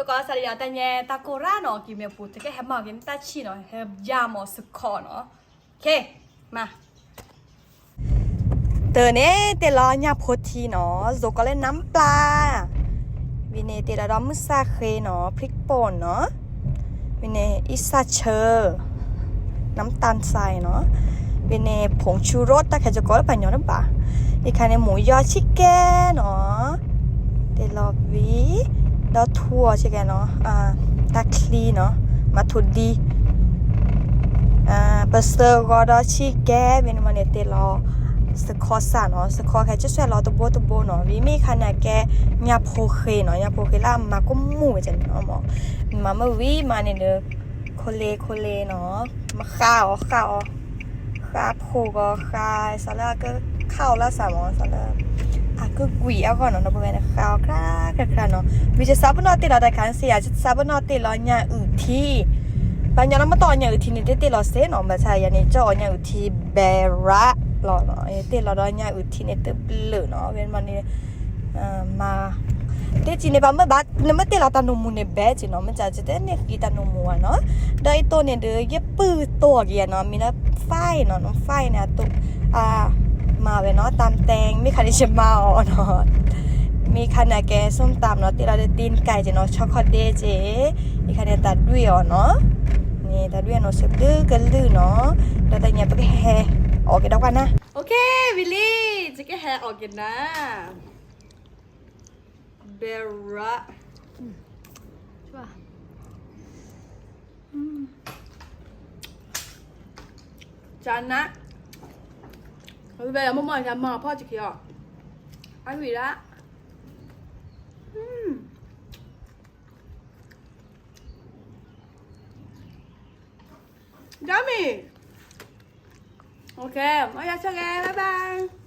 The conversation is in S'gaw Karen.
ကီၢ်စးလၢယၤတၢ်ညဲတၢ်ကိၢ်ရၣ်နီၤ ကံၤမဲာ်ပူၤ တကဲဟဲမၤက့ၤနတၢ်ဆံၣ်နီၤ ဟဲယၤမီၤစခီနီၤ. မး တၢ်န့ၣ်တ့ၢ်လီၤညၣ်ဖိထံနီၤ ယိၤကီးလၢနၢပျၢ် ဝံၤန့ၣ်တ့ၢ်လီၤဒီးမုၢ်ဆၣ်ဃ့နီၤ ဖံးပိၢ်နီၤ ဝံၤန့ၣ် အံၣ်စၣ်ဆၢ နၢတၢ်စၢ်နီၤ ဝံၤန့ၣ် ဖိဆူရိတၢ်ခဲကကိးလၢပှၤညီတဘၣ် ယခါန့ၣ် မူယီၢ်ဆံၣ်ကဲနီၤ တ့ၢ်လီၤဝံၤ ဒီးထူအီၤဆံၣ်ကဲနီၤ တၢ်ချံနီၤ မၤထူဒံ ပစၢဂီၤဒီးဆံၣ်ကဲ ဝံၤန့ၣ်မ့ၢ်န့ၣ် တ့ၢ်လီၤ စခီစၢ်နီၤ စခီခဲကဲဆွဲလီၤတဘိတဘိနီၤ ဝံၤမ့ၢ်ခါန့ၣ်ကဲ ညၣ်ဖိဃ့နီၤ ညၣ်ဖိဃ့လၢအမၤကိၢ်မူၣ်ဝဲန့ၣ်နီၤ မၤမ့ၢ်ဝံၤမးန့ၣ်ဒီး ခိၣ်လ့ခိၣ်လ့နီၤ မၤဃါအီၤဃါအီၤ ဃါဖိဂီၤဃါ စးလၢအကခါအီၤလၢစးမီၤ စးလၢ အကကွံာ်အဂီၢ်နီၤ ဒီပုၢ်ဝဲၢ်န့ၣ် ဃါအီၤခရါခရါခရါနီၤ ဝံၤယစးပနီၣ်တ့ၢ်လီၤတၢ်ခါန့ၣ်စ့ယၤ ယစးပနီၣ်တ့ၢ်လီၤညၣ်အုၣ်ထံ ပှၤညီလၢမ့ၢ်တ့ၢ်အီၤညၣ်အုၣ်ထံန့ၣ် တ့ၢ်တ့ၢ်လီၤစ့နီၤ ဘၣ်ဆၣ်ယၤန့ၣ် ကၠီၣ်အီၤညၣ်အုၣ်ထံဘဲရးလီၤနီၤ ယတ့ၢ်လီၤဒီးညၣ်အုၣ်ထံန့ၣ်တဘျုးနီၤ ဝဲမ့ၢ်န့ၣ် မၤ တ့ၢ်ကံန့ၣ် ဘၣ်မ့ၢ်ဘၣ် နမ့ၢ်တ့ၢ်လီၤတၢ်နူမူန့ၣ်ဘဲက့နီၤ မ့ၢ်ကၢ်ကတၢၢ်န့ၣ်ဃံတၢ်နူမူဘၣ်နီၤ ဒီးအံၤတိၢ်န့ၣ်ဒီး ယပုၢ်တိၢ်က့ၤနီၤ မံၤလၢ fine နီၤ fine န့ၣ် အတိၢ် မၤဝဲနီၤ တၢ်တဲ မ့ၢ်ခါန့ၣ်ယမၤအီၤနီၤ မ့ၢ်ခါန့ၣ်ကဲ ส้มตำနီၤ တ့ၢ်လီၤဒီး တံၢ်ကဲက့နီၤ ဆီခီဒ့က့ မ့ၢ်ခါန့ၣ်တၢ်ဒွံၣ်အီၤနီၤ န့ၣ်တၢ်ဒွံၣ်အီၤနီၤ စကလုာ်ကလုာ်နီၤ ဒီးတၢ်ညါပကဟဲအီၣ်က့ၤဒီးကွၢ်နၤ OK ဝံၤလံ ယကဟဲအီၣ်က့ၤနၤ ဘဲရး ကနၣ် ဝံၤဘဲယမ့ၢ်မ့ၢ်ယမၤဖီၣ်တက့ၢ်အီၤ အဝံၤဒၣ် Yummy. OK, မ့ၢ်ယၤဆၢဂ့ၤ bye bye.